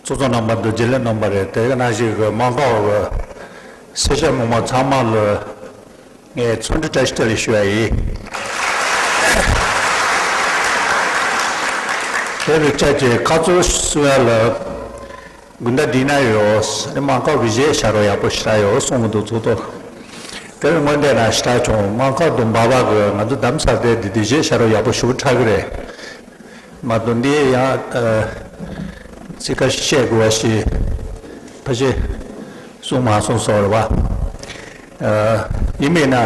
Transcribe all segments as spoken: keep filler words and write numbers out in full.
ཚོགས་གཙོ་རྣམ་པ་དང་རྒྱུན་ལས་རྣམ་པ་རེད། དེ་ག་ནང་བཞིན་གྱི་མ་འགག་གི་སེར་སྐྱ་མི་མང་ཚང་མ་ལ་ངས་འཚམས་འདྲི་བཀྲ་ཤིས་བདེ་ལེགས་ཞུ་ཡ་ཡིན། དེ་རེད། ཅག་གི་ཁ་ཚོན་གསོ་ཡ་ལ་དགུན་ཟླ་འདི་ན་ཡོད། ཨ་ནི་མ་འགག་གི་གཞས་ཤར་བ་ཡག་པོ་ཞེ་དྲག་ཡོད་གསུང་གི་འདུག་ཚོགས་གཙོ། དེ་རིང་དངོས་གནས་ན་ཞེ་དྲག་བྱུང་། མ་འགག་དང་འབའ་བ་གི་ང་ཚོ་དྷ་རམ་ས་ལ་དེ་འདི་གཞས་ཤར་བ་ཡག་པོ་ཞེ་པོ་ཆགས་ཀྱི་རེད། མ་གཏོགས་འདི་ཡང་ཨ་ཚིག་ཁ་ཤས་བཤད་དགོས་པ་ཞིག་ཕལ་ཆེར་གསུངས་མ་སོང་བཟོ་འདྲ་རེད་པ། ཨ་ཡིན་མིན་ན་ཨ་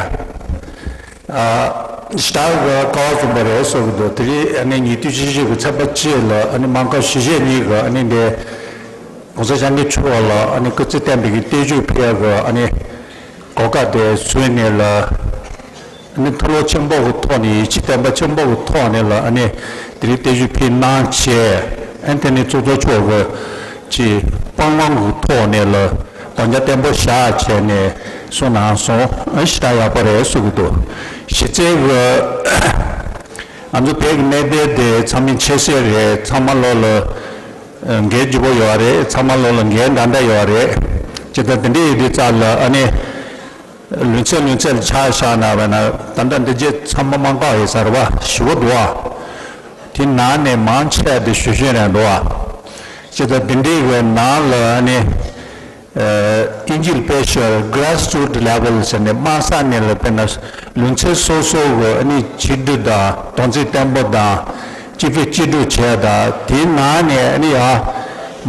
ཞེ་དྲག་གི་དཀའ་བ་བཟུང་པ་རེད་བཟོ་གི་འདུག་དེ་རིང་ཨ་ནི་ཉེ་དུས་གཅིག་གི་ཚེས་པ་གཅིག་ལ་ཨ་ནི་མ་འགག་གཞིས་བྱེས་གཉིས་ཀྱི་ཨ་ནི་འདི་༸གོང་ས་༸སྐྱབས་མགོན་ཆེན་པོ་མཆོག་ལ་ཨ་ནི་སྐུ་ཚེ་བརྟན་པའི་གི་བརྟན་བཞུགས་ཕུལ་ཡག་གི་ཨ་ནི་གོ་སྐབས་དེ་བཟོས་ནས་ལ། ཨ་ནི་ཐུགས་བློ་ཆེན་པོ་གི་ཐོག་ནས་ཡིད་ཆེས་བརྟན་པོ་ཆེན་པོ་གི་ཐོག་ནས་ལ་ཨ་ནི་དེ་རིང་བརྟན་བཞུགས་ཕུལ་གནང་བྱས། ཨ་ནི་དེ་ནས་ཚོགས་གཙོ་མཆོག་གི་ཅིག་སྤང་བླང་གི་ཐོག་ནས་ལ་དམ་བཅའ་བརྟན་པོ་བཞག་བྱས་ནས་གསུངས་གནང་སོང་། ཨ་ཞེ་དྲག་ཡག་པོ་རེད་བཟོ་གི་འདུག་གཞི་རྩའི་གི་ང་ཚོ་བོད་ཀྱི་གནད་དོན་དེ་ཚང་མས་མཁྱེན་གསལ་རེད། ཚང་མ་ལོ་ལ་འགན་ལྗིད་པོ་ཡོད་རེད། ཚང་མ་ལོ་ལ་འགན་འདྲ་འདྲ་ཡོད་རེད། ཇི་ལྟར་དེ་འདྲ་ཡིན་དུས་ཙང་ལ་ཨ་ནི། ལུས་རྩལ་ལུས་རྩལ་ཆ་བཞག་ན་བས་ན་ད་ལྟ་འདི་རྗེས་ཚང་མ་མ་འགག་ཡོད་ས་རེད་པ། ཞུ་བ་འདུག་བ། དེ་ནང་ནས་མང་ཆེ་བ་དེ་ཞུ་ཤེས་རེད་འདུག་བ། ཇི་ལྟར་དེ་འདྲའི་གི་ནང་ལ་ཨ་ནི། ཨིན་ཇིའི་དཔེ་ཤོད་grassroot level ཟེར་ནས་དམའ་ས་ནས་ལ་དཔེར་ན་ལུས་རྩལ་སོ་སོ་གི་ཨ་ནི་བྱེད་འདུན་དང་གདུང་སེམས་བརྟན་པོ་དང་། སྐྱིད་པོ་སྐྱིད་སྡུག་བྱས་དང་དེའི་ནང་ནས་ཨ་ནི་ཡང་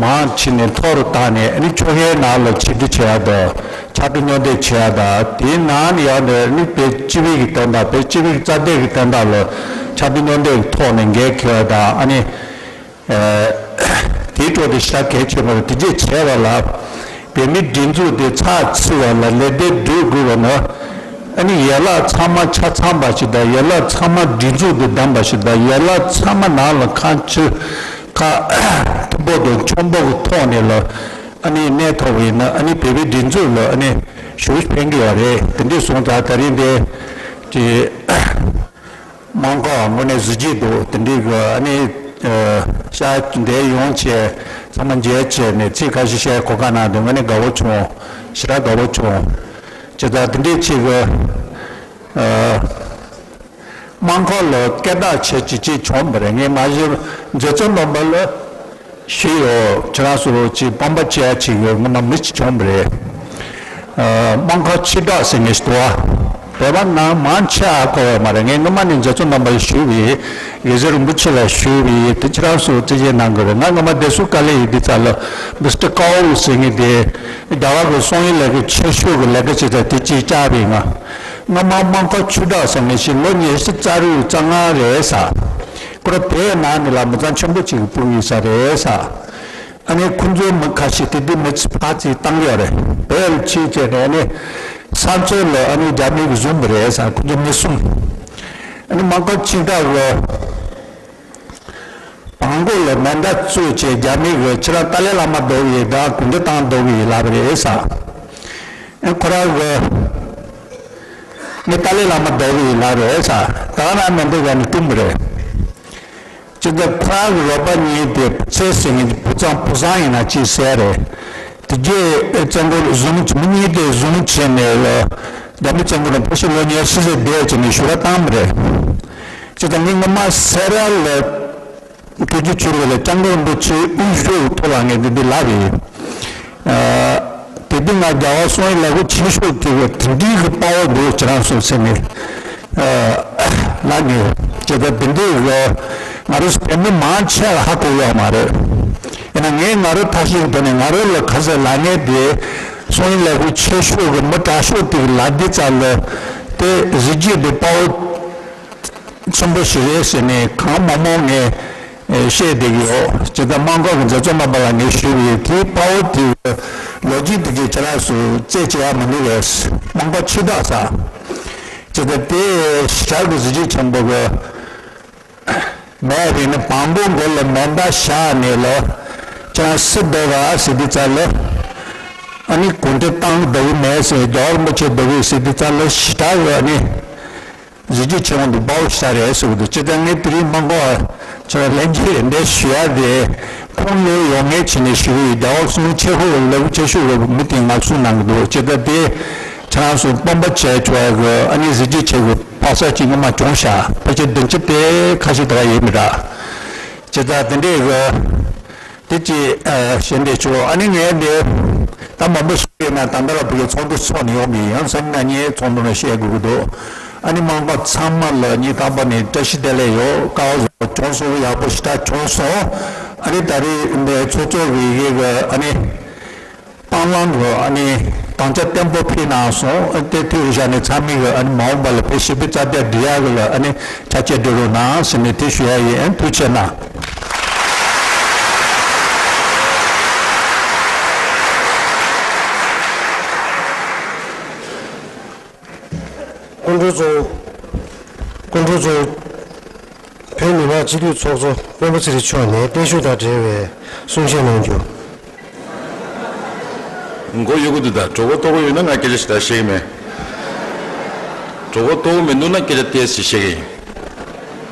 མང་ཕྱིན་ནས་མཐོ་རུ་བཏང་ནས་ཨ་ནི་ཆོལ་ཁའི་ནང་ལ་ཆིབས་བསྒྱུར་བྱས་དང་ཕྱག་སྦྲེལ་མཉམ་འདེགས་བྱས་དང་དེའི་ནང་ནས་ཡང་ནས་ཨ་ནི་བོད་སྤྱི་པའི་གི་དོན་དག་བོད་སྤྱི་པའི་གི་རྩ་དོན་གི་དོན་དག་ལ་ཕྱག་སྦྲེལ་མཉམ་འདེགས་ཀྱི་ཐོག་ནས་འགན་འཁྱེར་བ་དང་ཨ་ནི་དེའི་འཕྲོ་དེ་ཞེ་དྲག་གལ་ཆེན་པོ་རེད། དེ་འདྲས་བྱས་པ་ལ་བོད་མིའི་སྒྲིག་འཛུགས་དེ་ཚགས་ཚུད་པ་ལ་ལས་དོན་སྒྲུབ་དགོས་པ་ན། ཨ་ནི་ཡན་ལག་ཚང་མ་ཆ་ཚང་པ་ཞིག་དང་ཡན་ལག་ཚང་མ་སྒྲིག་འཛུགས་དེ་ལྡན་པ་ཞིག་དང་ཡན་ལག་ཚང་མ་ནང་ལ་ཁ་ཆུ་ཁ་མཐུན་པོ་དང་ཆོམ་པོ་གི་ཐོག་ནས་ལ་ཨ་ནི་གནས་ཐུབ་པ་ཡིན་ན་ཨ་ནི་བོད་པའི་སྒྲིག་འཛུགས་ལ་ཨ་ནི་ཞེ་པོ་ཕན་གྱི་ཡོད་རེད། དེ་འདྲས་སོང་ཙང་ད་རིང་འདི་གི་མ་འགག་དངོས་གནས་གཟི་བརྗིད་འདུག་དེ་འདྲས་གི་ཨ་ནི་ཤར་འདིར་ཡོང་བྱས་ཚང་མ་མཇལ་བྱས་ནས་ཚིག་ཁ་ཤས་བཤད་གོ་སྐབས་གནང་འདུག་དངོས་གནས་དགའ་པོ་བྱུང་། ཞེ་དྲག་དགའ་པོ་བྱུང་། ཇི་ལྟར་དེ་འདྲས་ཅིག་གི་དམངས་ཁོངས་ལ་སྐད་གྲགས་ཆེ་ཅིག་ཅིག་བྱུང་བ་རེད། ངས་མ་གཞི་མཛད་གཙོ་རྣམ་པ་ལ་ཞུས་ཡོད། ཁྱེད་རང་ཚོ་ཅིག་དཔང་པོ་བྱེད་ཡ་ཅིག་ཡོད། ངོ་མ་མི་ཅིག་བྱུང་བ་རེད། དམངས་ཁོངས་ཕྱིར་བསྒྲགས་ཟེར་མཁན་ཞིག་འདུག་བ། བོད་པ་ནང་མང་ཆེ་བ་གོ་བ་མ་རེད། ངས་སྔོན་མ་ནས་མཛད་གཙོ་རྣམ་པ་ལ་ཞུས་པ་ཡིན། དགེ་བཤེས་རིན་པོ་ཆེ་ལ་ཞུས་པ་ཡིན། དེ་ཁྱེད་རང་ཚོ་རྩིས་ཞིབ་གནང་དགོས་རེད། ང་སྔོན་མ་བདེ་སྲུང་བཀའ་བློན་ཡིན་དུས་ཙམ་ལ་མི་སི་ཊར་ཀའོ་ཟེར་མཁན་དེ་རྒྱ་གར་གྱི་སོང་ཡིན་ལས་ཀྱི་ཆེ་ཤོས་ཀྱི་ལས་ཀ་བྱེད་ས་དེ་གཅིག་བཅར་བ་ཡིན། ང་སྔོན་མ་དམངས་ཁོངས་ཕྱིར་བསྒྲགས་ཟེར་མཁན་ཞིག་ལོ་ཉི་ཤུ་རྩ་དྲུག་རྩ་ལྔ་རེད་ས། ཁོ་རང་བོད་ནང་ནས་ལ་མི་ཚང་ཆེན་པོ་ཅིག་གི་སྤུན་ཡིན་ས་རེད་ས། ཨ་ནི་ཁོང་ཚོའི་མི་ཁ་ཤས་དེ་དུས་མི་ཚེ་ཕར་ཚུར་བཏང་ཡོད་རེད། བོད་ལ་ཕྱིན་བྱས་ནས་ཨ་ནི་ས་མཚམས་ལ་ཨ་ནི་རྒྱ་མི་གིས་བཟུང་བ་རེད་ས། ཁོང་ཚོ་མི་གསུམ། ཨ་ནི་དམངས་ཁོངས་ཕྱིར་བསྒྲགས་གི་བང་གོ་ལ་མེ་མདའ་བཙུགས་བྱས་རྒྱ་མི་གིས་ཁྱེད་རང་ཏཱ་ལའི་བླ་མ་འདོར་གི་ཡིན་ད་གུང་ཁྲན་ཏང་འདོར་གི་ཡིན་ལབ་པ་རེད་ས། ཨ་ཁོ་རང་གིས་ངས་ཏཱ་ལའི་བླ་མ་འདོར་གི་ཡིན་ལབ་རེད་ས། ད་ག་རང་མེ་མདའ་བརྒྱབ་ནས་བཀྲོངས་པ་རེད། སྤྱིར་བཏང་ཁོ་རང་གི་རོགས་པ་གཉིས་དེ་བུ་ཚེ་ཟེར་མཁན་གྱི་བུ་ཚང་བུ་བཟང་ཡིན་ན་ཅིག་ཟེར་རེད། དེ་རྗེས་བཙན་པོ་བཟུང་མི་གཉིས་དེ་བཟུང་བྱས་ནས་ལ་རྒྱ་མི་བཙན་པོ་ལ་ཕོ་གཞིས་ལོ་ཉེར་བཞི་ཙམ་བསྡད་བྱས་ནས་བཞུགས་པ་བཏང་བ་རེད། སྤྱིར་བཏང་ངས་སྔོན་མ་སེ་ར་ལ་སྐུ་རྒྱུ་བྱུང་བ་ལ་སྐྱབས་མགོན་རིན་པོ་ཆེའི་དབུ་བཞུགས་ཐོག་ལ་ངས་འདི་འདི་ལབ་ཡིན། དེ་དུས་ང་རྒྱ་གར་སོང་ཡིན་ལས་ཁུངས་ཆེ་ཤོས་དེ་གི་དེ་འདྲའི་གི་དཔའ་བོ་འདུག་ཁྱེད་རང་ཚོ་ཟེར་ནས་ལབ་ནས་ཇི་ལྟར་དེ་འདྲའི་གི་ང་རང་ཚོ་བོད་མི་མང་ཆེ་བ་ཧ་གོ་ཡོད་མ་རེད། ཡིན་ན་ངས་ང་རང་ཐག་ཤིང་དོན་ནས་ང་རང་ལ་ག་ཚོད་ལབ་མཁན་དེ་སོང་ཡིན་ལས་ཁུངས་ཆེ་ཤོས་གི་མི་དྲག་ཤོས་དེ་གི་ལབ་དུས་ཙམ་ལ་དེ་གཟི་བརྗིད་དེ་དཔའ་བོ་ཆེན་པོ་ཞིག་རེད་ཟེར་ནས་གང་མང་མང་ངས་བཤད་བསྡད་ཀྱི་ཡོད། ཇི་ལྟར་དམངས་ཁོངས་ཀྱི་མཛད་གཙོ་རྣམ་པ་ལ་ངས་ཞུས་པ་ཡིན། དེའི་དཔའ་བོ་དེའི་ལོ་རྒྱུས་དེ་གའི་ཁྱེད་རང་ཚོས་རྩད་བཅད་ཡ་མི་འདུག་གས། དམངས་ཁོངས་ཕྱིར་བསྒྲགས་ས། ཇི་ལྟར་དེ་ཞར་གྱི་གཟི་བརྗིད་ཆེན་པོ་གི་མེད་རེད་ན་བང་གོ་མགོ་ལ་མེ་མདའ་བཞག་ནས་ལ་ཁྱེད་རང་སུ་འདོར་ག་ཟེར་དུས་ཙམ་ལ་ཨ་ནི་གུང་ཁྲན་ཏང་འདོར་གི་མེད་ཟེར། རྒྱལ་བ་རིན་པོ་ཆེ་འདོར་གི་ཟེར་དུས་ཙམ་ལ་ཞེ་དྲག་གི་ཨ་ནི། གཟི་བརྗིད་ཆེན་པོ་འདི་དཔའ་བོ་ཞིག་རེད་ཟེར་གི་འདུག་སྤྱིར་བཏང་ངས་དེ་རིང་མ་འགོར་བར་ཁྱེད་རང་ལྷན་རྒྱས་ལ་འདི་ཞུ་ཡ་དེ་ཁོ་ ཕུང་ལས་ཡོང་ངེས་བྱས་ནས་ཞུ་གི་ཡོད། རྒྱལ་བ་གསུམ་ཆེ་ཧོ་ལ་ལེགས་པོ་ཆེ་ཤོས་ཀྱི་མི་དེ་ང་གསུང་གནང་གི་འདུག་ཅེས་ད་དེ་ཁྱེད་རང་ཚོ་སྤོབས་པ་བྱས་ཆོག་གི། ཨ་ནི་གཟི་བརྗིད་ཆེ་གི་ཕ་ས་ཅིག་སྔོན་མ་བྱུང་ཤག་ཕལ་ཆེར་བདུན་ཅུ་དེ་ཁ་ཤས་དེ་ག་ཡོད་མི་འདྲ། ཅེས་ད་དེ་འདྲས་གི་དེ་ཅི་ཨ་གཞན་དེ་ཆོག་ཨ་ནི་ངས་འདི་ད་མང་པོ་ཞིག་ཡོད་ན་ད་ལྟ་ལ་བུ་གི་ཚོགས་འདུ་ཚོགས་ནས་ཡོང་མི་ཡང་སེམས་ན་ངས་ཚོགས་འདུ་ནང་བཤད་དགོས་ཀྱི་འདུག་ཨ་ནི་མང་པ་ཚང་མ་ལ་སྙིང་ཐག་པ་ནས་བཀྲ་ཤིས་བདེ་ལེགས་ཡོད། ཀ་བ་བཟོ་བྱུང་སོང་། ཡག་པོ་ཞེ་དྲག་བྱུང་སོང་། ཨ་ནི་ད་རེས་འདི་ཚོགས་གཙོ་གི་ཡི་གེ་གི་ཨ་ནི་སྤང་བླང་གི་ཨ་ནི་དམ་བཅའ་བརྟན་པོ་ཕུལ་གནང་སོང་། ཨ་དེ་མཐུད་བཞག་ནས་ཚང་མས་གི་ཨ་ནི་མ་འོངས་པ་ལ་བོད་ཞི་བདེ་རྩ་དོན་སྒྲིག་ཡག་གི་ལ་ཨ་ནི་ཆ་རྐྱེན་སྒྲིག་རོགས་གནང་ཟེར་ནས་དེ་ཞུ་ཡ་ཡིན། ཐུགས་རྗེ་གནང་། སྐུ་མགྲོན་གཙོ་བོ། སྐུ་མགྲོན་གཙོ་བོ། བོད་མི་མང་སྤྱི་འཐུས་ཚོགས་གཙོ་སྤེན་པ་ཚེ་རིང་མཆོག་ནས་བརྟན་བཞུགས་དང་འབྲེལ་བའི་གསུང་བཤད་གནང་རྒྱུ། མགོ་གཡོག་གི་འདུག་ད་གྲོད་ཁོག་ལྟོགས་ཀྱི་ཡོད་ན་ང་སྐད་ཆ་ཞིག་ད་བཤད་ཀྱི་མེད། གྲོད་ཁོག་ལྟོགས་ཀྱི་མི་འདུག་ན་སྐད་ཆ་ཏོག་ཙམ་བཤད་ཀྱི་ཡིན།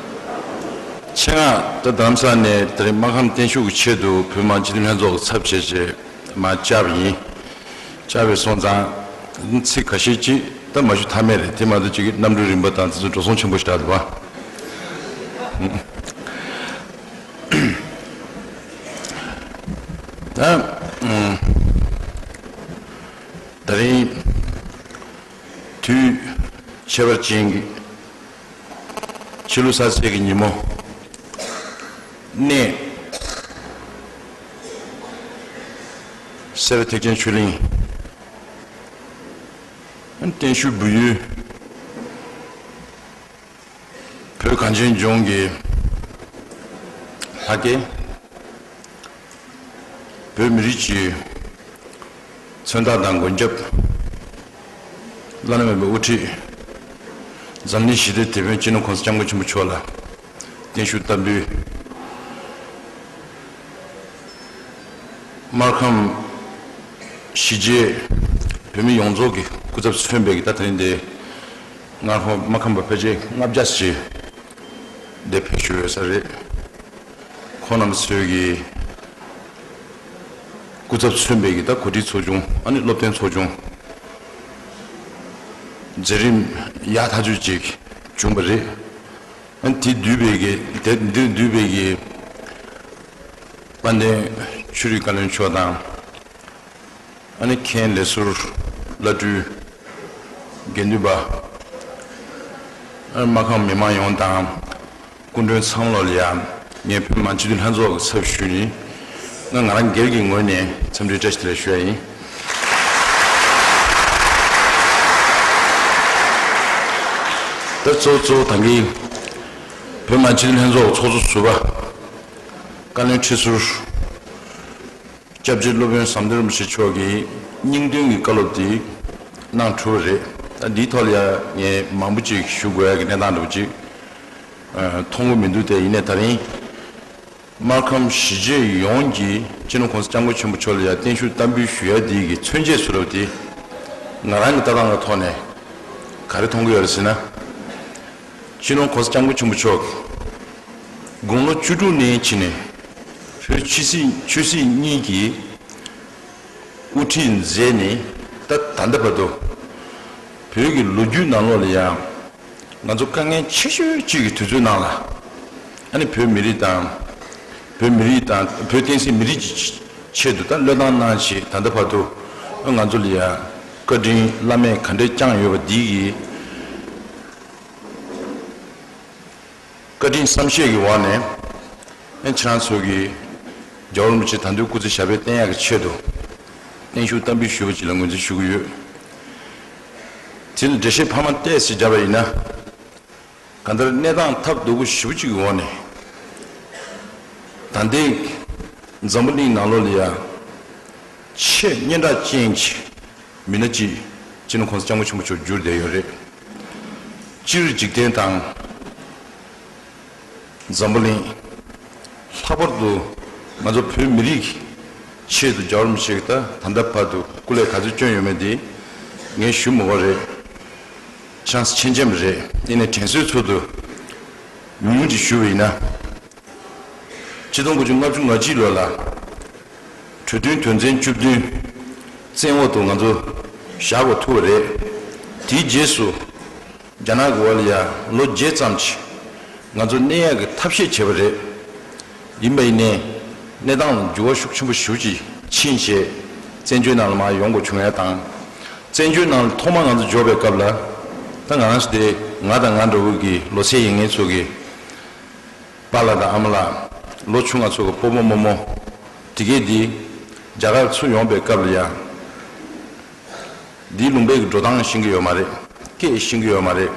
ཆེད་མངགས་ད་རྡ་རམ་ས་ལ་ནས་དེ་རིང་སྨར་ཁམས་བརྟན་བཞུགས་ཀྱི་ཆེད་དུ་བོད་མི་མང་སྤྱི་འཐུས་ལྷན་ཚོགས་ཀྱི་ཚབ་བྱས་བྱས་མར་བཅར་བ་ཡིན། བཅར་བའི་སོང་ཙང་ཚིག་ཁ་ཤས་ཅིག་ད་མ་ཞུ་ཐབས་མེད་རེད། དེ་མ་གཏོགས་ཅིག་གི་གནམ་གྲུའི་རིམ་པ་དང་དེ་ཚོ་འགྲོ་སོང་ཆེན་པོ་ཞིག་རག་འདུག་བ། ད་ད་རིང་དུས་ཁྱད་པར་ཅན་གྱི་ཕྱི་ལོ་གསར་ཚེས་ཀྱི་ཉིན་མོ། གནས་སེ་ར་ཐེག་ཆེན་ཆོས་གླིང་བརྟན་བཞུགས་འབུལ་ཡུལ། བོད་གངས་ཅན་ལྗོངས་ཀྱི་ལྷ་སྐལ། བོད་མི་རིགས་ཀྱི་མཚོན་རྟགས་དང་མགོན་སྐྱབས། བླ་ན་མེད་པའི་དབུ་ཁྲིད། འཛམ་གླིང་ཞི་བདེའི་དེད་དཔོན་སྤྱི་ནོར་༸གོང་ས་༸སྐྱབས་མགོན་ཆེན་པོ་མཆོག་ལ་བརྟན་བཞུགས་བསྟར་འབུལ། སྨར་ཁམས་གཞིས་བྱེས་བོད་མི་ཡོངས་རྫོགས་ཀྱི་སྐུ་ཚབ་མཚོན་པའི་གི་ད་དེ་རིང་འདི་སྔར་ཧོ་སྨར་ཁམས་པ་ཕལ་ཆེར་ལྔ་བརྒྱ་ཅིག་འདིར་ཕེབས་བཞུགས་ཡོད་ས་རེད། ཁོང་རྣམ་ཚོའི་གི་སྐུ་ཚབ་མཚོན་པའི་གི་ད་གོ་སྒྲིག་ཚོགས་ཆུང་ཨ་ནི་སློབ་སྟོན་ཚོགས་ཆུང་མཛད་རིམ་ཡག་ཐག་ཆོད་ཅིག་བྱུང་བ་རེད། ཨ་ནི་དེ་བསྡུས་པའི་གི་དེ་འདིར་བསྡུས་པའི་གི་དཔལ་ལྡན་ཆོས་རིག་བཀའ་བློན་མཆོག་དང་། ཨ་ནི་མཁན་ལས་ཟུར་བླ་སྤྲུལ་དགེ་འདུན་པ། ཨ་ནི་སྨར་ཁམས་མི་མང་ཡོངས་དང་སྐུ་མགྲོན་ཚང་མ་ལ་ཡང་ངས་བོད་མི་མང་སྤྱི་འཐུས་ལྷན་ཚོགས་ཀྱི་ཚབ་ཞུས་ནས་ང་ང་རང་སྒེར་གྱི་ངོས་ནས་འཚམས་འདྲི་བཀྲ་ཤིས་བདེ་ལེགས་ཞུ་ཡ་ཡིན། ད་གཙོ་གཙོ་བོ་ད་གིན་བོད་མི་མང་སྤྱི་འཐུས་ལྷན་ཚོགས་ཀྱི་ཚོགས་གཙོ་ཟུར་པ་བཀའ་བློན་ཁྲི་ཟུར། སྐྱབས་རྗེ་སློབ་དཔོན་ཟམ་གདོང་རིན་པོ་ཆེ་མཆོག་གིས་སྙིང་དོན་གྱི་བཀའ་སློབ་དེ་གནང་གྲུབ་པ་རེད། ད་འདིའི་ཐོག་ལ་ཡང་ངས་མང་པོ་ཅིག་ཞུ་དགོས་ཡ་གི་གནས་སྟངས་འདྲ་པོ་ཅིག་ཨ་མཐོང་གི་མི་འདུག་སྟེ། ཡིན་ནའི་ད་རིང་སྨར་ཁམས་གཞིས་བྱེས་ཡོངས་ཀྱིས་སྤྱི་ནོར་༸གོང་ས་༸སྐྱབས་མགོན་ཆེན་པོ་མཆོག་ལ་ཡང་བརྟན་བཞུགས་བསྟར་འབུལ་ཞུ་ཡ་འདི་གི་མཚོན་བྱེད་བཟོ་འདྲ་པོ་དེ་ང་རང་གི་ལྟ་སྟངས་ཀྱི་ཐོག་ནས་ག་རེ་མཐོང་གི་ཡོད་རེད་ཟེར་ན། སྤྱི་ནོར་༸གོང་ས་༸སྐྱབས་མགོན་ཆེན་པོ་མཆོག་དགུང་ལོ་བཅུ་དྲུག་ནས་ཕྱིན་ནས་བོད་ཆོས་སྲིད་ཆོས་སྲིད་གཉིས་ཀྱི་དབུ་ཁྲིད་མཛད་ནས་ད་ད་ལྟ་བར་དུ་བོད་ཀྱི་ལོ་རྒྱུས་ནང་ལོགས་ལ་ཡང་ང་ཚོ་དཀའ་ངལ་ཆེ་ཤོས་གཅིག་གི་དུས་ཚོད་ནང་ལ་ཨ་ནི་བོད་མི་རིགས་དང་བོད་མི་རིགས་དང་བོད་བསྟན་སྲིད་མི་རིགས་ཀྱི་ཆེད་དུ་ད་བློས་བཏང་གནང་བྱས་ད་ལྟ་བར་དུ་ང་ཚོ་ལ་ཡང་བཀའ་དྲིན་བླ་མས་ག་འདྲས་བསྐྱངས་ཡོད་པ་འདི་གི་བཀའ་དྲིན་བསམ་ཤེས་ཀྱི་འོག་ནས་ཨེ་ཁྱེད་རང་ཚོ་གིས་རྒྱལ་བ་རིན་པོ་ཆེ་དང་དུས་སྐུ་ཚེ་ཞབས་པད་བརྟན་ཡག་གི་ཆེད་དུ་བརྟན་བཞུགས་བསྟར་འབུལ་ཞུས་པ་ཅིག་ལ་ངོས་འཛིན་ཞུ་གི་ཡོད། དེ་ལ་འགྲེལ་བཤད་འཕར་མ་ཏོག་ཙམ་བརྒྱབ་པ་ཡིན་ན། གང་ལྟར་གནས་སྟངས་ཐབས་སྡུག་པོ་ཞེ་པོ་ཅིག་གི་འོག་ནས་ད་ལྟའི་འཛམ་བུ་གླིང་ནང་ལོགས་ལ་ཡང་ཆེས་སྙན་གྲགས་ཅན་གྱི་མི་སྣ་གཅིག་སྤྱི་ནོར་༸གོང་ས་༸སྐྱབས་མགོན་ཆེན་པོ་མཆོག་གྱུར་བསྡད་ཡོད་རེད། སྤྱིར་འཇིག་རྟེན་དང་འཛམ་བུ་གླིང་། ལྷག་པར་དུ་ང་ཚོ་བོད་མི་རིགས་ཆེད་དུ་རྒྱལ་བ་རིན་པོ་ཆེ་གིས་ད་ད་ལྟ་བར་དུ་སྐུ་ལས་ག་ཚོད་བསྐྱོན་ཡོད་མེད་དེ་ངས་ཞུ་མི་དགོས་རེད། ཆང་ས་ཆེན་ཆེན་པོ་རེད། ཡིན་ནའི་དྲན་གསོའི་ཚུལ་དུ་ཉུང་ཉུང་ཅིག་ཞུ་བ་ཡིན་ན། ཆིག་སྟོང་དགུ་བརྒྱ་ལྔ་བཅུ་ང་གཅིག་ལོ་ལ་གྲོས་མཐུན་དོན་ཚན་བཅུ་བདུན་བཙན་འོག་ཏུ་ང་ཚོ་བཞག་དགོས་ཐུག་པ་རེད། དེའི་རྗེས་སུ་རྒྱ་ནག་གི་འོག་ལ་ཡ་ལོ་བརྒྱད་ཙམ་ཅིག་ང་ཚོ་གནས་ཡག་གི་ཐབས་ཤེས་བྱས་པ་རེད། ཡིན་པ་ཡིན་ནའི་གནས་སྟངས་ལ་འགྱུར་བ་ཤུགས་ཆེན་པོ་ཞེ་པོ་ཅིག་ཕྱིན་བྱས་བཙན་བྱོལ་ནང་ལ་མར་ཡོང་དགོས་བྱུང་ཡ་དང་། བཙན་བྱོལ་ནང་ལ་ཐོག་མར་ང་ཚོ་འབྱོར་བའི་སྐབས་ལ་ད་ང་རང་ཚོ་དེ་ང་དང་ང་འདྲ་བོ་གི་ལོ་ཚད་ཡིན་མཁན་ཚོ་གི་པཱ་ལགས་དང་ཨ་མ་ལགས་ལོ་ཆུང་ང་ཚོ་གི་སྤོ་བོ་རྨོ་མོ་དེ་གས་འདི་རྒྱ་གར་ཚུར་ཡོང་པའི་སྐབས་ལ་ཡང་འདིའི་ལུང་པའི་གི་འགྲོ་སྟངས་ཤེས་ཀྱི་ཡོད་མ་རེད། སྐད་ཤེས་ཀྱི་ཡོད་མ་རེད།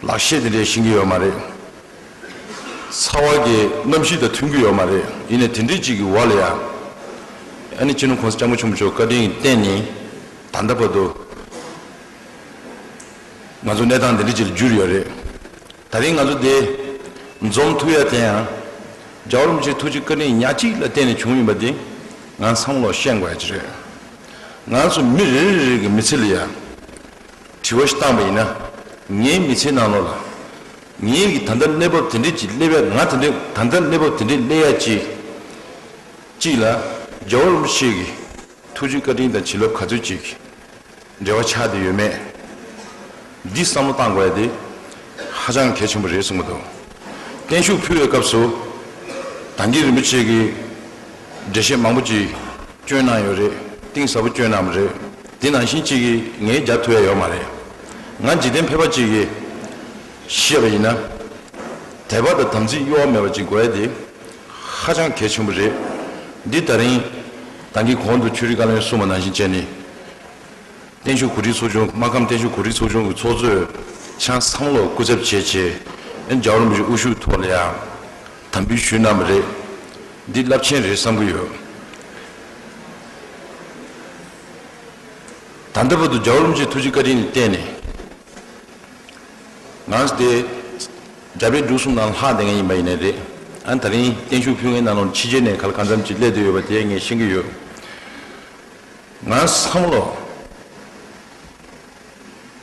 ལག་ཤེས་དེ་འདྲས་ཤེས་ཀྱི་ཡོད་མ་རེད། ཚ་བ་གི་གནམ་གཤིས་དང་མཐུན་གྱི་ཡོད་མ་རེད། ཡིན་ནའི་དེ་འདྲས་ཅིག་གི་འོག་ལ་ཡང་ཨ་ནི་སྤྱི་ནོར་གོང་ས་སྐྱབས་མགོན་ཆེན་པོ་མཆོག་བཀའ་དྲིན་གྱི་བརྟེན་ནས་ད་ལྟ་བར་དུ་ང་ཚོ་གནས་སྟངས་འདི་འདྲས་ཅིག་ལ་གྱུར་ཡོད་རེད། ད་རིང་ང་ཚོ་འདི་འཛོམས་ཐུབ་ཡ་དེ་ཡང་རྒྱལ་བ་རིན་པོ་ཆེའི་ཐུགས་རྗེ་བཀའ་དྲིན་ཉག་གཅིག་ལ་བརྟེན་ནས་བྱུང་ཡིན་པ་འདི་ང་ཚང་མ་ལོག་ཤེས་དགོས་ཡ་ཅིག་རེད། ང་ཚོ་མི་རེ་རེ་རེ་གི་མི་ཚེ་ལ་ཡ་དྲི་བ་ཞིག་བཏང་པ་ཡིན་ན། ངའི་མི་ཚེའི་ནང་ལོགས་ལ་ངའི་གི་ད་ལྟ་གནས་བབ་དེ་འདྲས་ཅིག་སླེབས་ཡ་ང་དེ་འདྲས་ད་ལྟ་གནས་བབ་དེ་འདྲས་སླེབས་ཡ་ཅིག་ཅིག་ལ་རྒྱལ་བ་རིན་པོ་ཆེ་གི་ཐུགས་རྗེ་བཀའ་དྲིན་དང་བྱིན་རླབས་ག་ཚོད་ཅིག་འབྲེལ་བ་ཆགས་བསྡད་ཡོད་མེད། འདི་བསམ་བློ་བཏང་དགོས་ཡ་དེ་ཧ་ཅང་གལ་ཆེན་པོ་རེད་གསུང་གི་འདུག་བརྟན་བཞུགས་ཕུལ་བའི་སྐབས་སུ་ད་གིན་རིན་པོ་ཆེ་གིས་འགྲེལ་བཤད་མང་པོ་ཅིག་སྐྱོན་གནང་ཡོད་རེད། གཏིང་ཟབ་པོ་སྐྱོན་གནང་བ་རེད། དེ་ནང་བཞིན་ཅིག་གིས་ངས་རྒྱབ་ཐུབ་ཡ་ཡོད་མ་རེད། ང་འཇིག་རྟེན་ཕལ་པ་ཅིག་གིས་བཤད་པ་ཡིན་ན། དད་པ་དང་དམ་ཚིག་གཡོ་བ་མེད་པ་ཅིག་དགོས་ཡ་དེ་ཧ་ཅང་གལ་ཆེན་པོ་རེད། འདི་ད་རིང་ད་གིན་གོང་དུ་ཆོས་རིག་བཀའ་བློན་གསུངས་པ་ནང་བཞིན་བྱས་ནས། བརྟན་བཞུགས་གོ་སྒྲིག་ཚོགས་ཆུང་སྨར་ཁམས་བརྟན་བཞུགས་གོ་སྒྲིག་ཚོགས་ཆུང་གི་ཚོགས་གཙོས་ཆང་བསམ་བློ་སྐུ་ཚབ་བྱས་བྱས་ཨེ་རྒྱལ་བ་རིན་པོ་ཆེ་དབུ་བཞུགས་ཐོག་ལ་ཡང་དམ་འབུལ་ཞུས་གནང་བ་རེད། འདི་རླབས་ཆེན་རེད་བསམ་གྱི་ཡོད། ད་ལྟ་བར་དུ་རྒྱལ་བ་རིན་པོ་ཆེའི་ཐུགས་རྗེ་བཀའ་དྲིན་ལ་བརྟེན་ནས་ང་དེ་རྒྱ་བལ་འབྲུག་གསུམ་ནང་ལྷག་བསྡད་མཁན་ཡིན་པ་ཡིན་ནའི་རེད། ཨ་ད་རིང་བརྟན་བཞུགས་ཕུལ་མཁན་ནང་ལོགས་ཕྱི་རྒྱལ་ནས་ག་ལ་གང་འཚམ་ཅིག་སླེབས་བསྡད་ཡོད་པ་དེ་ངས་ཤེས་ཀྱི་ཡོད། ང་བསམ་བློ་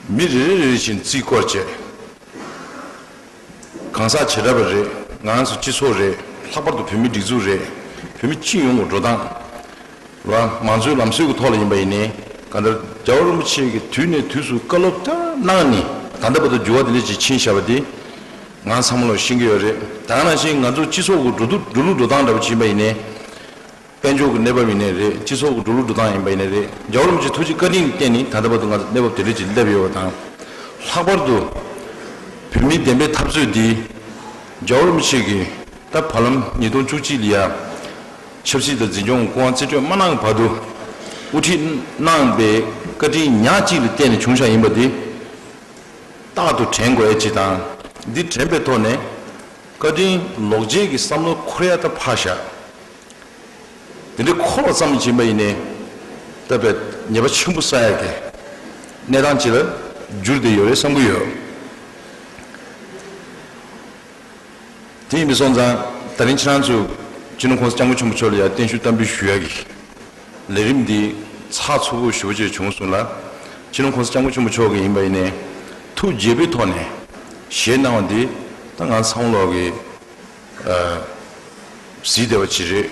མི་རེ་རེ་རེ་བཞིན་རྩིས་སྐོར་བྱས། གང་ཟག་བྱེ་བྲག་པ་རེད། ང་ཚོ་སྤྱི་ཚོགས་རེད། ལྷག་པར་དུ་བོད་མི་སྒྲིག་འཛུགས་རེད། བོད་མི་སྤྱི་ཡོངས་ཀྱི་འགྲོ་སྟངས་ལ་མང་གཙོའི་ལམ་སྲོལ་གྱི་ཐོག་ལ་ཡིན་པ་ཡིན་ནའི་གང་ལྟར་རྒྱལ་བ་རིན་པོ་ཆེ་གིས་དུས་ནས་དུས་སུ་བཀའ་སློབ་ལྟར་གནང་ནས་ད་ལྟ་བར་དུ་འགྱུར་བ་དེ་འདྲ་ཅིག་ཕྱིན་བཞག་པ་དེ་ང་ཚང་མ་ལོག་ཤེས་ཀྱི་ཡོད་རེད། ད་ག་ནང་བཞིན་ང་ཚོ་སྤྱི་ཚོགས་ཀྱི་འགྲོ་འགྲོ་ལུགས་འགྲོ་སྟངས་འདྲ་པོ་ཅིག་ཡིན་པ་ཡིན་ནའི། དཔལ་འབྱོར་གྱི་གནས་བབ་ཡིན་ནའི་རེད། སྤྱི་ཚོགས་ཀྱི་འགྲོ་ལུགས་འགྲོ་སྟངས་ཡིན་པ་ཡིན་ནའི་རེད། རྒྱལ་བ་རིན་པོ་ཆེའི་ཐུགས་རྗེ་བཀའ་དྲིན་གྱི་རྐྱེན་ནི་ད་ལྟ་བར་དུ་ང་ཚོ་གནས་བབ་དེ་འདྲ་ཅིག་སླེབས་ཡོད་པ་དང་། ལྷག་པར་དུ་བོད་མིའི་བདེན་པའི་འཐབ་རྩོད་འདི་རྒྱལ་བ་རིན་པོ་ཆེ་གིས་ད་བར་ལམ་ཉིས་སྟོང་བཅུ་གཅིག་ལ་ཡ་ཆབ་སྲིད་དང་འཛིན་སྐྱོང་སྐུ་དབང་རྩིས་སྤྲོད་མ་གནང་བར་དུ་དབུ་ཁྲིད་གནང་བའི་བཀའ་དྲིན་ཉག་གཅིག་ལ་བརྟེན་ནས་བྱུང་བཞག་ཡིན་པ་འདི་རྟག་ཏུ་དྲན་དགོས་ཡ་ཅིག་དང་། འདི་དྲན་པའི་ཐོག་ནས་བཀའ་དྲིན་ལོག་རྗེས་ཀྱི་བསམ་བློ་འཁོར་ཡ་ད་ཕར་བཞག་དེ་འདྲའི་འཁོར་བ་ཙམ་ཞིག་ཡིན་པ་ཡིན་ནའི་ད་དཔེ་ཉེས་པ་ཆེན་པོ་བསགས་ཡག་གི་གནས་སྟངས་ཅིག་ལ་འགྱུར་བསྡད་ཡོད་རེད་བསམ་གྱི་ཡོད། དེ་ཡིན་པ་སོང་ཙང་ད་རིང་ཁྱེད་རང་ཚོས་སྤྱི་ནོར་༸གོང་ས་༸སྐྱབས་མགོན་ཆེན་པོ་མཆོག་ལ་ཡང་བརྟན་བཞུགས་བསྟར་འབུལ་ཞུ་ཡག་གི་ལས་རིམ་འདི་ཚགས་ཚུད་པོ་ཞེ་པོ་ཅིག་བྱུང་སོང་ལ། སྤྱི་ནོར་༸གོང་ས་༸སྐྱབས་མགོན་ཆེན་པོ་མཆོག་གིས་ཡིན་པ་ཡིན་ནའི་ཐུགས་དགྱེས་པའི་ཐོག་ནས་བཞེས་གནང་བ་འདི་ད་ང་ཚང་མ་ལོག་གི་གཟིགས་བདེ་བ་ཅིག་རེད།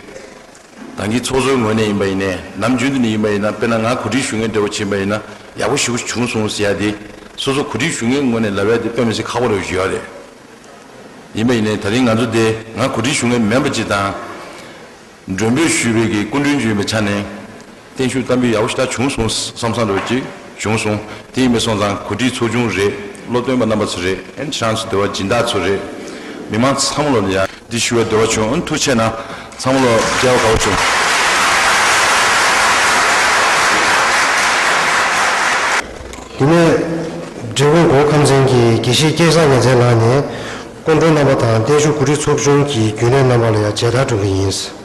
ད་གིན་ཚོགས་གཙོའི་ངོས་ནས་ཡིན་པ་ཡིན་ནའི་ནམ་རྒྱུན་དུ་ནས་ཡིན་པ་ཡིན་ན། དཔེར་ན་ང་གོ་སྒྲིག་ཞུ་མཁན་འདྲ་བོ་ཅིག་ཡིན་པ་ཡིན་ན་ཡག་པོ་ཞེ་པོ་བྱུང་སོང་ཟེར་ཡ་དེ་སོ་སོ་གོ་སྒྲིག་ཞུ་མཁན་ངོས་ནས་ལབ་ཡ་དེ་དཔེ་མི་སྲིད་ཁག་པོ་རེད་ཞུ་ཡ་རེད། ཡིན་པ་ཡིན་ནའི་ད་རིང་ང་ཚོ་དེ་ང་གོ་སྒྲིག་ཞུ་མཁན་མིན་པ་ཅིག་དང་། མགྲོན་འབོད་ཞུས་པའི་གི་སྐུ་མགྲོན་ཅིག་ཡིན་པའི་ཆ་ནས་བརྟན་བཞུགས་བསྟར་འབུལ་ཡག་པོ་ཞེ་དྲག་བྱུང་སོང་བསམ་བསམ་འདྲ་བོ་ཅིག་བྱུང་སོང་། དེ་ཡིན་པ་སོང་ཙང་གོ་སྒྲིག་ཚོགས་ཆུང་རེད། སློབ་སྟོན་པ་རྣམ་པ་ཚོ་རེད། ཨན་ཁྱེད་རང་ཚོ་འདི་བ་སྦྱིན་བདག་ཚོ་རེད། མི་མང་ཚང་མ་ལོ་ལ་ཡ་འདི་ཞུ་བའི་འདོད་པ་བྱུང་། ཨན་ཐུགས་རྗེ་གནང་། ཚང་མ་ལོ་མཇལ་བ་དགའ་བོ་བྱུང་། དེ་ནས་འབྲི་གུང་གོ་ཁམས་ཚན་གྱི་དགེ་བཤེས་སྐལ་བཟང་ཉི་ཚེ་ལགས་ནས་སྐུ་མགྲོན་རྣམ་པ་དང་བརྟན་བཞུགས་གོ་སྒྲིག་ཚོགས་ཆུང་གི་རྒྱུན་ལས་རྣམ་པ་ལ་ཡང་མཇལ་དར་སྒྲོན་གྱི་ཡིན།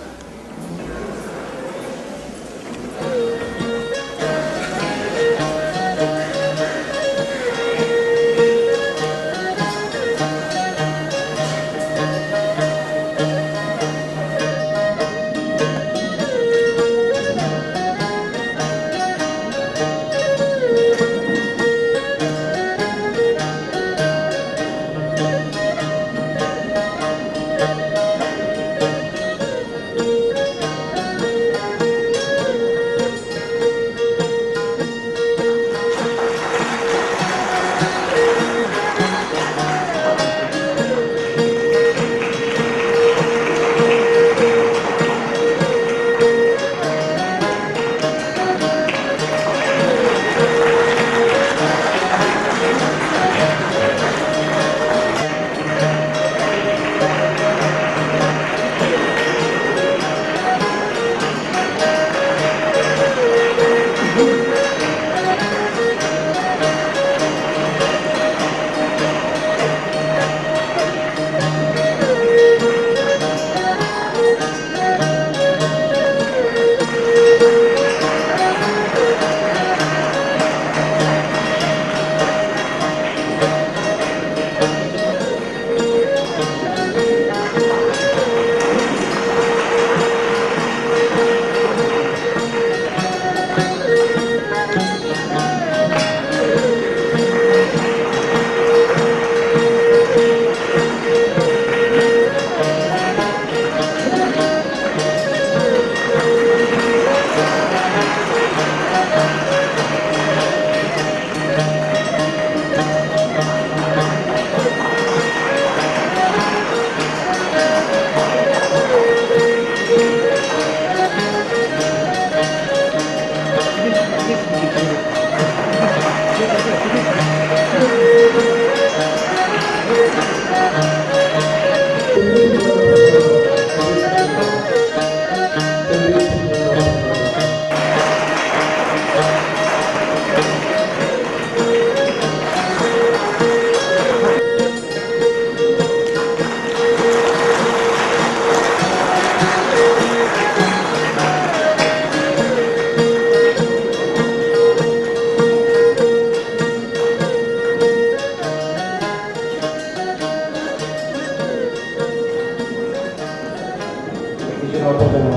དམངས་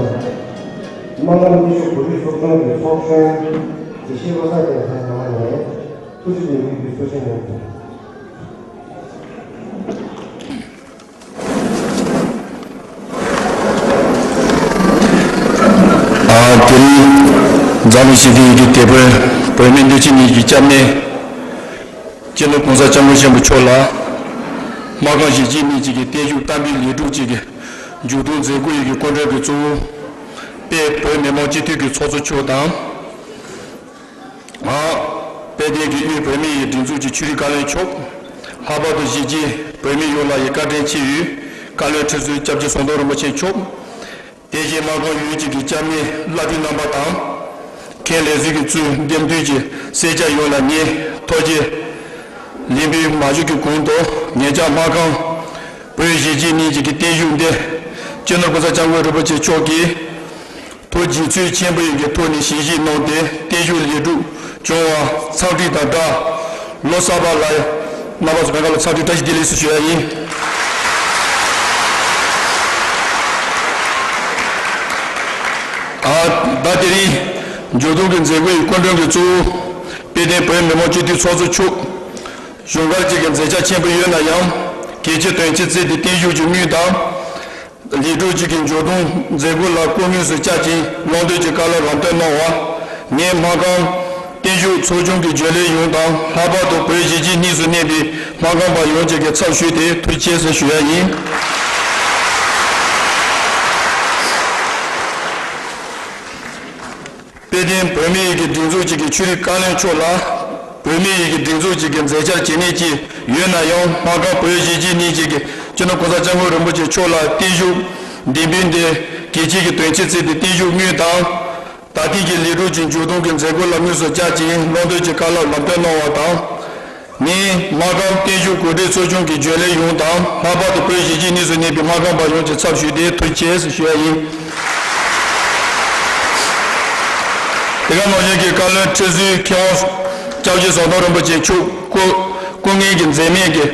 ཁམས་སྙན་ཞུ་གོ་སྒྲིག་ཚོགས་ཆུང་གི་ཚོགས་གཞོན་དགེ་བཤེས་བློ་བཟང་རྒྱལ་མཚན་ལགས་ནས་ཐུགས་རྗེ་ཆེ་ཞུ་རྒྱུའི་གསོལ་བཤད་གནང་སོང་། ཨ། དེ་རིང་འཛམ་གླིང་ཞི་བདེའི་གི་དེད་དཔོན་བོད་མིའི་སྣོད་བཅུད་གཉིས་ཀྱི་སྐྱབས་གནས། སྤྱི་ནོར་༸གོང་ས་༸སྐྱབས་མགོན་ཆེན་པོ་མཆོག་ལ། སྨར་ཁམས་གཞིས་བྱེས་གཉིས་ཀྱི་བརྟན་བཞུགས་བསྟར་འབུལ་ལས་སྒྲུབ་ཅིག་གི་མཇུག་སྡོམ་མཛད་སྒོ་ཡི་གི་སྐུ་མགྲོན་གྱི་གཙོ་བོ། དཔལ་བོད་མི་མང་སྤྱི་འཐུས་ཀྱི་ཚོགས་གཙོ་མཆོག་དང་། ཨ། དཔལ་ལྡན་གྱི་དབུས་བོད་མི་ཡི་སྒྲིག་འཛུགས་ཀྱི་ཆོས་རིག་བཀའ་བློན་མཆོག། ལྷག་པར་དུ་གཞིས་བྱེས་བོད་མི་ཡོངས་ལ་ཡི་བཀའ་དྲིན་ཆེ་ཡོད། བཀའ་བློན་ཁྲི་ཟུར་སྐྱབས་རྗེ་ཟམ་གདོང་རིན་པོ་ཆེ་མཆོག། དེ་བཞིན་སྨར་ཁམས་ཡུལ་གཅིག་གི་སྐྱབས་གནས་བླ་སྤྲུལ་རྣམ་པ་དང་། མཁན་ལས་ཟུར་གྱི་གཙོས་འདེམས་ཐོན་གྱི་སེར་སྐྱ་ཡོངས་ལ་ངས་ཐུགས་རྗེ་ལེགས་འབུལ་མ་ཞུ་གི་གོང་དུ། ངེད་ཅག་སྨར་ཁམས་བོད་གཞིས་བྱེས་གཉིས་ཀྱི་བརྟན་བཞུགས་འདི་སྤྱི་ནོར་༸གོང་ས་༸སྐྱབས་མགོན་རིན་པོ་ཆེ་མཆོག་གིས་ཐུགས་དགྱེས་ཚུལ་ཆེན་པོ་ཡིན་གྱི་ཐོག་ནས་ཞལ་བཞེས་གནང་སྟེ་བརྟན་བཞུགས་ལེགས་གྲུབ་བྱུང་བ་འཚམས་འདྲི་དང་སྦྲགས། ལོ་གསར་པ་ལ་རྣམ་པ་ཚོ་གང་ག་ལ་འཚམས་འདྲི་བཀྲ་ཤིས་བདེ་ལེགས་སུ་ཞུ་ཡ་ཡིན། ཨ། ད་དེ་རིང་མཇུག་སྡོམ་གྱི་མཛད་སྒོའི་སྐུ་མགྲོན་གྱི་གཙོ་བོ་དཔལ་ལྡན་བོད་མི་མང་སྤྱི་འཐུས་ཚོགས་གཙོ་མཆོག། གཞུང་སྒར་གཅིག་གི་མཛད་འཆར་ཆེན་པོ་ཡོད་ན་ཡང་། གལ་ཆེ་དོན་ཆེ་བརྩིས་ཏེ་བརྟན་བཞུགས་ཀྱི་དངུལ་དང་། ལས་སྒྲུབ་ཅིག་གི་མཇུག་སྡོམ་མཛད་སྒོ་ལ་སྐུ་དངོས་སུ་བཅར་ཞིང་ལུང་འདྲེན་གྱི་བཀའ་སློབ་ལམ་སྟོན་གནང་བར། ངས་སྨར་ཁམས་བརྟན་བཞུགས་ཚོགས་ཆུང་གི་རྒྱུན་ལས་ཡོངས་དང་། ལྷག་པར་དུ་བོད་གཞིས་བྱེས་གཉིས་སུ་གནས་པའི་སྨར་ཁམས་པ་ཡོངས་ཀྱི་གི་ཚབ་ཞུས་ཏེ་ཐུགས་རྗེ་ཆེ་ཞུ་ཡ་ཡིན། དཔལ་ལྡན་བོད་མིའི་གི་སྒྲིག་འཛུགས་ཅིག་གི་ཆོས་རིག་བཀའ་བློན་མཆོག་ལ། བོད་མིའི་གི་སྒྲིག་འཛུགས་ཅིག་གི་མཛད་འཆར་ཇི་སྙེད་ཅིག་ཡོད་ན་ཡང་། སྨར་ཁམས་བོད་གཞིས་བྱེས་གཉིས་ཀྱི་གི་སྤྱི་ནོར་༸གོང་ས་༸སྐྱབས་མགོན་རིན་པོ་ཆེ་མཆོག་ལ་བརྟན་བཞུགས་འདེམས་འབུལ་འདི་གལ་ཆེ་གི་དོན་ཆེ་བརྩིས་ཏེ་བརྟན་བཞུགས་དངུལ་དང་། ད་ཐེངས་ཀྱི་ལས་སྒྲུབ་ཀྱི་མཇུག་སྡོམ་གྱི་མཛད་སྒོ་ལ་དངོས་སུ་བཅར་ཞིང་ལུང་འདྲེན་གྱི་བཀའ་སློབ་ལམ་སྟོན་གནང་བ་དང་། ངས་སྨར་ཁམས་བརྟན་བཞུགས་གོ་སྒྲིག་ཚོགས་ཆུང་གི་རྒྱུན་ལས་ཡོངས་དང་། ལྷག་པར་དུ་བོད་གཞིས་བྱེས་གཉིས་སུ་གནས་པའི་སྨར་ཁམས་པ་ཡོངས་ཀྱི་ཚབ་ཞུས་ཏེ་ཐུགས་རྗེ་ཆེ་ཞུ་ཡ་ཡིན། དེ་ག་ནང་བཞིན་གྱི་བཀའ་བློན་ཁྲི་ཟུར་མཁས་དབང་སྐྱབས་རྗེ་ཟམ་གདོང་རིན་པོ་ཆེ་མཆོག་སྐུ་སྐུ་ངལ་གྱི་འཛེམས་མེད་ཀྱིས་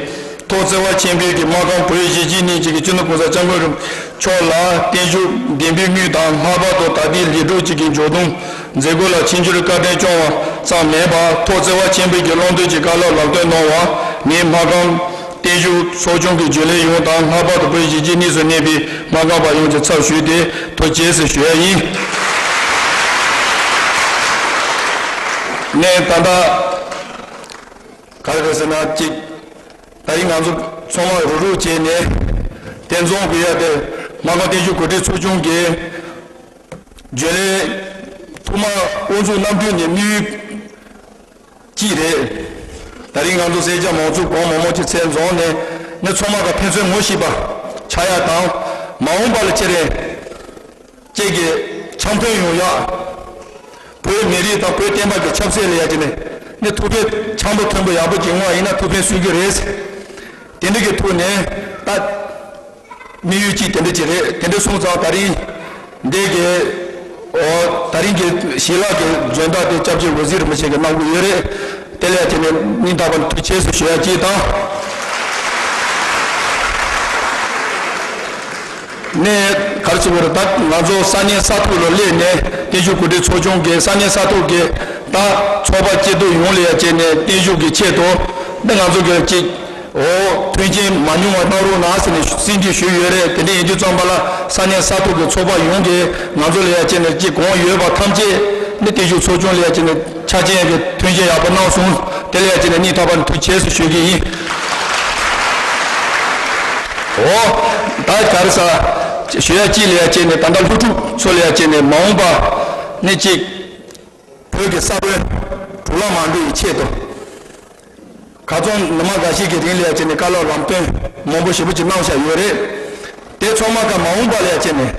ཐུགས་བརྩེ་བ་ཆེན་པོས་ཀྱི་སྨར་ཁམས་བོད་གཞིས་བྱེས་གཉིས་ཀྱི་སྤྱི་ནོར་༸གོང་ས་༸སྐྱབས་མགོན་རིན་པོ་ཆེ་མཆོག་ལ་བརྟན་བཞུགས་འདེམས་པའི་དངུལ་དང་། ལྷག་པར་དུ་ད་ལྟའི་ལས་སྒྲུབ་ཅིག་གི་མཇུག་སྡོམ་མཛད་སྒོ་ལ་ཆིབས་བསྒྱུར་བཀའ་དྲིན་སྐྱོང་བ་ཙམ་མིན་པར་ཐུགས་བརྩེ་བ་ཆེན་པོས་ཀྱི་ལུང་འདྲེན་གྱི་བཀའ་སློབ་ལམ་སྟོན་གནང་བར་ངས་སྨར་ཁམས་བརྟན་བཞུགས་ཚོགས་ཆུང་གི་རྒྱུན་ལས་ཡོངས་དང་། ལྷག་པར་དུ་བོད་གཞིས་བྱེས་གཉིས་སུ་གནས་པའི་སྨར་ཁམས་པ་ཡོངས་ཀྱི་ཚབ་ཞུས་ཏེ་ཐུགས་རྗེ་ཆེ་ཞུ་ཡ་ཡིན། ངས་ད་ལྟ་ག་རེ་རེད་ཟེར་ན་གཅིག་ད་རིང་ང་ཚོ་ཚང་མ་རུག་རུག་བྱས་ནས་དེ་འཛོམས་དགོས་ཡ་དེ་སྨར་ཁམས་བརྟན་བཞུགས་གོ་སྒྲིག་ཚོགས་ཆུང་གི་རྒྱུན་ལས་ཐོག་མ་དབུ་འཛུགས་གནང་དུས་ནས་དམིགས་ཡུལ་གཅིག་རེད། ད་རིང་ང་ཚོ་སེར་སྐྱ་མང་ཚོགས་གང་མང་མང་ཅིག་ཚད་འཛོམས་ནས་ནི་ཚང་མ་ག་ཕན་ཚུན་ངོ་ཤེས་པ་ཆགས་ཡ་དང་། མ་འོངས་པ་ལ་ཁྱེད་རེ་ཅིག་གི་འཆམ་མཐུན་ཡོང་ཡ། བོད་མི་རིགས་དང་བོད་བསྟན་པ་གི་ཆབ་སྲིད་ལ་ཡ་གི་ནི་ནི་ཐུགས་ཕན་འཆམ་པོ་མཐུན་པོ་ཡག་པོ་ཅིག་ཡོང་བ་ཡིན་ན་ཐུགས་ཕན་གསོས་ཀྱི་རེད། དེ་འདྲ་གི་ཐོག་ནས་ད། དམིགས་ཡུལ་གཅིག་དེ་འདྲ་ཅིག་རེད། དེ་འདྲ་སོང་ཙང་ད་རིང་འདི་གི་ཨོ་ད་རིང་གི་ཞལ་ལག་གི་འཇོན་ཐང་དེ་སྐྱབས་རྗེ་འོད་ཟེར་རིན་པོ་ཆེ་གིས་གནང་གི་ཡོད་རེད། དེ་ལ་ཡ་དེ་ནས་སྙིང་ཐག་པ་ནས་ཐུགས་རྗེ་ཆེ་ཞུ་ཡ་གཅིག་དང་། ནས་ག་རེ་ཟེར་དགོས་རེད། ད་ང་ཚོ་ས་གནས་ས་ཐོག་ལ་སླེབས་ནས་བརྟན་བཞུགས་གོ་སྒྲིག་ཚོགས་ཆུང་གིས་ས་གནས་ས་ཐོག་གི་ད་ཚོགས་པ་སྐྱིད་སྡུག་ཡོངས་ལ་ཡ་བྱས་ནས་བརྟན་བཞུགས་ཀྱི་ཆེད་དུ་འདི་ང་ཚོ་གི་གཅིག་འོ། མཐུན་རྐྱེན་མ་ཉུང་བ་གནང་རོགས་གནང་ཟེར་ནས་སེམས་ཁྲལ་ཞུས་ཡོད་རེད། དེ་འདྲ་ཡིན་དུས་ཙམ་པ་ལ་ས་གནས་ས་ཐོག་གི་ཚོགས་པ་ཡོངས་ཀྱིས་ང་ཚོ་ལ་ཡ་བྱས་ནས་ཅིག་གང་ཡོད་པ་ཐམས་ཅད་ནི་བརྟན་བཞུགས་ཚོགས་ཆུང་ལ་ཡ་བྱས་ནས་ཆ་རྐྱེན་གྱི་མཐུན་རྐྱེན་ཡག་པོ་གནང་སོང་། དེ་ལ་ཡ་བྱས་ནས་སྙིང་ཐག་པ་ནས་ཐུགས་རྗེ་ཆེ་ཞུ་གི་ཡིན། འོ། ད་ག་རེ་ཟ། ཞུ་ཡ་གཅིག་ལ་ཡ་བྱས་ནས་ད་ལྟ་སློབ་ཕྲུག་ཚོ་ལ་ཡ་བྱས་ནས་མ་འོངས་པ་ནི་གཅིག་བོད་ཀྱི་ས་བོན་འབྲུ་རླབས་མ་འགྲོ་བའི་ཆེད་དུ། ཁ་རྩང་ཉི་མ་འགའ་ཤས་ཀྱི་རིང་ལ་ཡ་བྱས་ནས་བཀའ་སློབ་ལམ་སྟོན་མང་པོ་ཞེ་པོ་ཅིག་གནང་བཞག་ཡོད་རེད། དེ་ཚང་མ་ཀ་མ་འོངས་པ་ལ་ཡ་བྱས་ནས་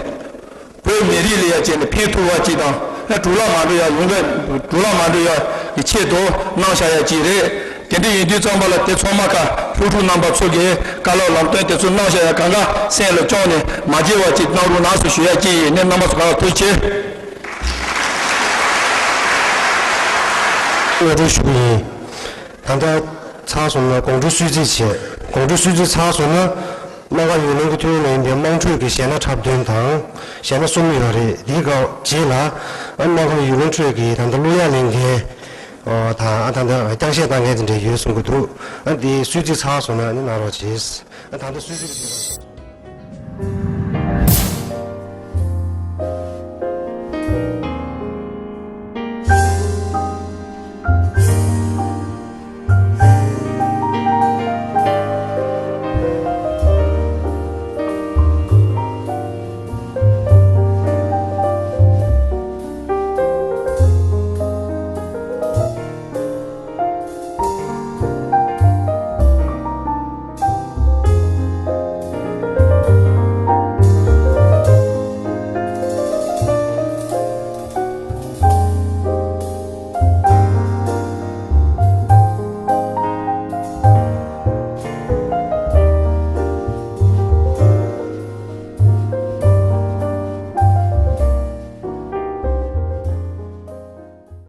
བོད་མི་རིགས་ལ་ཡ་བྱས་ནས་ཕན་ཐོགས་པ་ཅིག་དང་། ཡང་འབྲུ་རླབས་མ་འགྲོ་ཡ་ཡོང་གི་འབྲུ་རླབས་མ་འགྲོ་ཡ་གི་ཆེད་དུ་གནང་བཞག་ཡ་ཅིག་རེད། དེ་འདྲ་ཡིན་དུས་ཙམ་པ་ལ་དེ་ཚང་མ་ཀ་སློབ་ཕྲུག་རྣམ་པ་ཚོ་གིས་བཀའ་སློབ་ལམ་སྟོན་དེ་ཚོ་གནང་བཞག་ཡ་གང་ག་སེམས་ལ་བཅངས་ནས་མ་བརྗེད་པ་ཅིག་གནང་རོགས་གནང་ཟེར་ཞུ་ཡ་ཅིག་ཡིན། ནས་རྣམ་པ་ཚོ་གང་ལ་ཐུགས་རྗེ་ཆེ། དབུ་སྐྲུན་ཞུ་གི་ཡིན། ད་ལྟ་ཚར་སོང་ན་དགོང་དྲོ་གསོལ་ཚིགས་བྱས། དགོང་དྲོ་གསོལ་ཚིགས་ཚར་སོང་ན། སྨར་ཁམས་ཡུལ་ལུང་གི་ཐོན་ཡོང་ལ་ཡིན་པའི་དམངས་ཁྲོད་ཀྱི་གཞས་སྣ་འཁྲབ་སྟོན་དང་གཞས་སྣ་གསུམ་ཡོད་རེད། དེའི་སྐབས་རྗེས་ལ་ཨ་སྨར་ཁམས་ཡུལ་ལུང་ཁྲོད་ཀྱི་ད་ལྟ་གླུ་དབྱངས་ལེན་མཁན་ཨོ་དང་ཨ་ད་ལྟ་རྐྱང་གཞས་བཏང་མཁན་དེ་འདྲ་ཡོད་གསུང་གི་འདུག་ཨ་དེ་གསོལ་ཚིགས་ཚར་སོང་ན་ཨ་ནི་གནང་རོགས་གྱིས། ཨ་ད་ལྟ་གསོལ་ཚིགས་ཀྱི་དུས་ཚོད།